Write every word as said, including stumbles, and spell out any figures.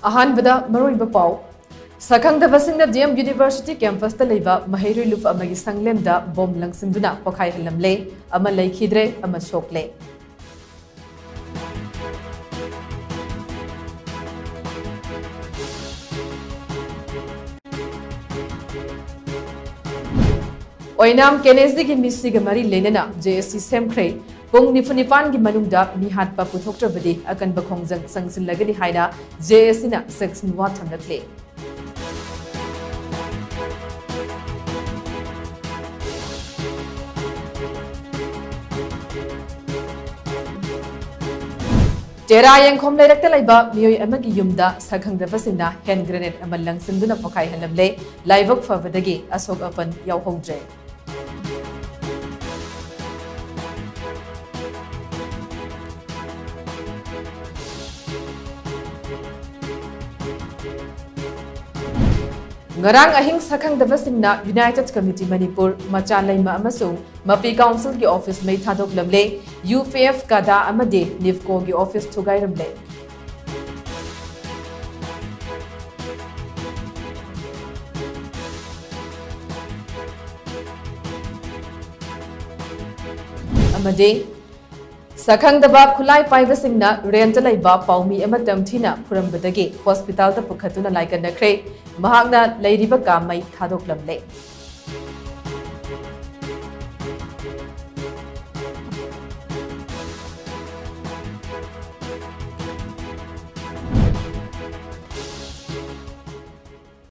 ꯑꯍꯥꯟꯕꯗ ꯃꯔꯨꯑꯣꯏꯕ ꯄꯥꯎ꯫ ꯁꯛꯈꯪꯗꯕꯁꯤꯡꯅ ꯗꯤ ꯑꯦꯝ ꯌꯨꯅꯤꯚꯔꯁꯤꯇꯤ ꯀꯦꯝꯄꯁꯇ ꯂꯩꯕ ꯃꯍꯩꯔꯣꯏ ꯂꯨꯞ ꯑꯃꯒꯤ ꯁꯪꯂꯦꯟꯗ ꯕꯣꯝ ꯂꯪꯁꯤꯟꯗꯨꯅ ꯄꯣꯈꯥꯏꯍꯜꯂꯝꯂꯦ꯫ ꯑꯃ ꯂꯩꯈꯤꯗ꯭ꯔꯦ, ꯑꯃ ꯁꯣꯛꯂꯦ꯫ ꯑꯣꯏꯅꯥꯝ ꯀꯦꯅꯦꯁꯤꯒꯤ ꯃꯤꯁꯤꯒ ꯃꯔꯤ ꯂꯩꯅꯅ ꯖꯦ ꯑꯦꯁ ꯁꯤ ꯁꯦꯝꯈ꯭ꯔꯦ꯫ ꯄꯨꯡ ꯅꯤꯐꯨ ꯅꯤꯄꯥꯟꯒꯤ ꯃꯅꯨꯡꯗ ꯃꯤꯍꯥꯠꯄ ꯄꯨꯊꯣꯛꯇ꯭ꯔꯕꯗꯤ ꯑꯀꯟꯕ ꯈꯣꯡꯖꯪ ꯆꯪꯁꯤꯜꯂꯒꯅꯤ ꯍꯥꯏꯅ ꯖꯦ ꯑꯦꯁ ꯁꯤꯅ ꯆꯦꯛꯁꯤꯟꯋꯥ ꯊꯝꯂꯛꯂꯦ꯫ ꯇꯦꯔꯥ ꯌꯦꯡꯈꯣꯝ ꯂꯩꯔꯛꯇ ꯂꯩꯕ ꯃꯤꯑꯣꯏ ꯑꯃꯒꯤ ꯌꯨꯝꯗ ꯁꯛꯈꯪꯗꯕꯁꯤꯡꯅ ꯍꯦꯟ ꯒ꯭ꯔꯦꯅꯦꯗ ꯑꯃ ꯂꯪꯁꯤꯟꯗꯨꯅ ꯄꯣꯈꯥꯏꯍꯜꯂꯝꯂꯦ꯫ ꯂꯥꯏꯕꯛ ꯐꯕꯗꯒꯤ ꯑꯁꯣꯛ ꯑꯄꯟ ꯌꯥꯎꯍꯧꯗ꯭ꯔꯦ꯫ ꯉꯔꯥꯡ ꯑꯍꯤꯡ ꯁꯛꯈꯪꯗꯕꯁꯤꯡꯅ ꯌꯨꯅꯥꯏꯇꯦꯗ ꯀꯃꯤꯇꯤ ꯃꯅꯤꯄꯨꯔ, ꯃꯆꯥ ꯂꯩꯃ ꯑꯃꯁꯨꯡ ꯃꯄꯤ ꯀꯥꯎꯟꯁꯤꯜꯒꯤ ꯑꯣꯐꯤꯁ ꯃꯩ ꯊꯥꯗꯣꯛꯂꯝꯂꯦ꯫ ꯌꯨ ꯄꯤ ꯑꯦꯐ ꯀꯥꯗꯥ ꯑꯃꯗꯤ ꯅꯤꯞꯀꯣꯒꯤ ꯑꯣꯐꯤꯁ ꯊꯨꯒꯥꯏꯔꯝꯂꯦ꯫ ꯑꯃꯗꯤ ꯁꯛꯈꯪꯗꯕ ꯈꯨꯠꯂꯥꯏ ꯄꯥꯏꯕꯁꯤꯡꯅ ꯔꯦꯟꯇ ꯂꯩꯕ ꯄꯥꯎꯃꯤ ꯑꯃ ꯇꯝꯊꯤꯅ ꯐꯨꯔꯝꯕꯗꯒꯤ ꯍꯣꯁꯄꯤꯇꯥꯜꯗ ꯄꯨꯈꯠꯇꯨꯅ ꯂꯥꯏꯀꯠꯅꯈ꯭ꯔꯦ꯫ ꯃꯍꯥꯛꯅ ꯂꯩꯔꯤꯕ ꯀꯥ ꯃꯩ ꯊꯥꯗꯣꯛꯂꯝꯂꯦ꯫